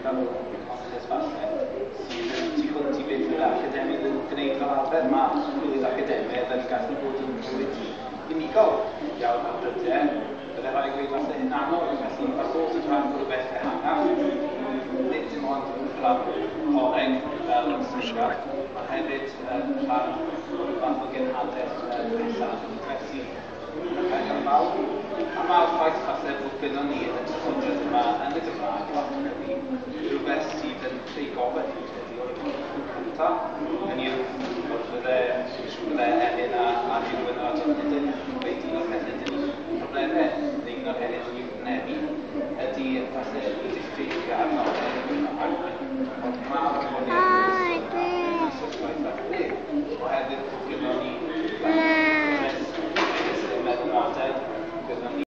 fel economist falle, sydd yn tu hwnt i beth fydd academydd yn gwneud fel arfer. Mae bywyd academaidd yn gallu bod yn bywyd unigol iawn ar brydiau, bydde rhaid gweud falle hunanol, felly mae bod yn rhan o rhywbeth ehangach, nid dim ond yn rhan coleg fel yn Stuttgart, ond hefyd yn rhan o ryw fath o genhadaeth pellach yn gwerthu peth mawr. A mae'r ffaith falle bod gynnon ni y traddodiad yma yn y Gymraeg lot credu, rhywbeth sydd yn creu gobaith fi'n credu o'r cychwyn cyntaf. Hynny yw, bod fydde Elin a Huw yn yr adroddiad yn dweud un o'r pethau dyn ni'n problemau, neu un o'r heriau dyn ni'n wynebu, ydy falle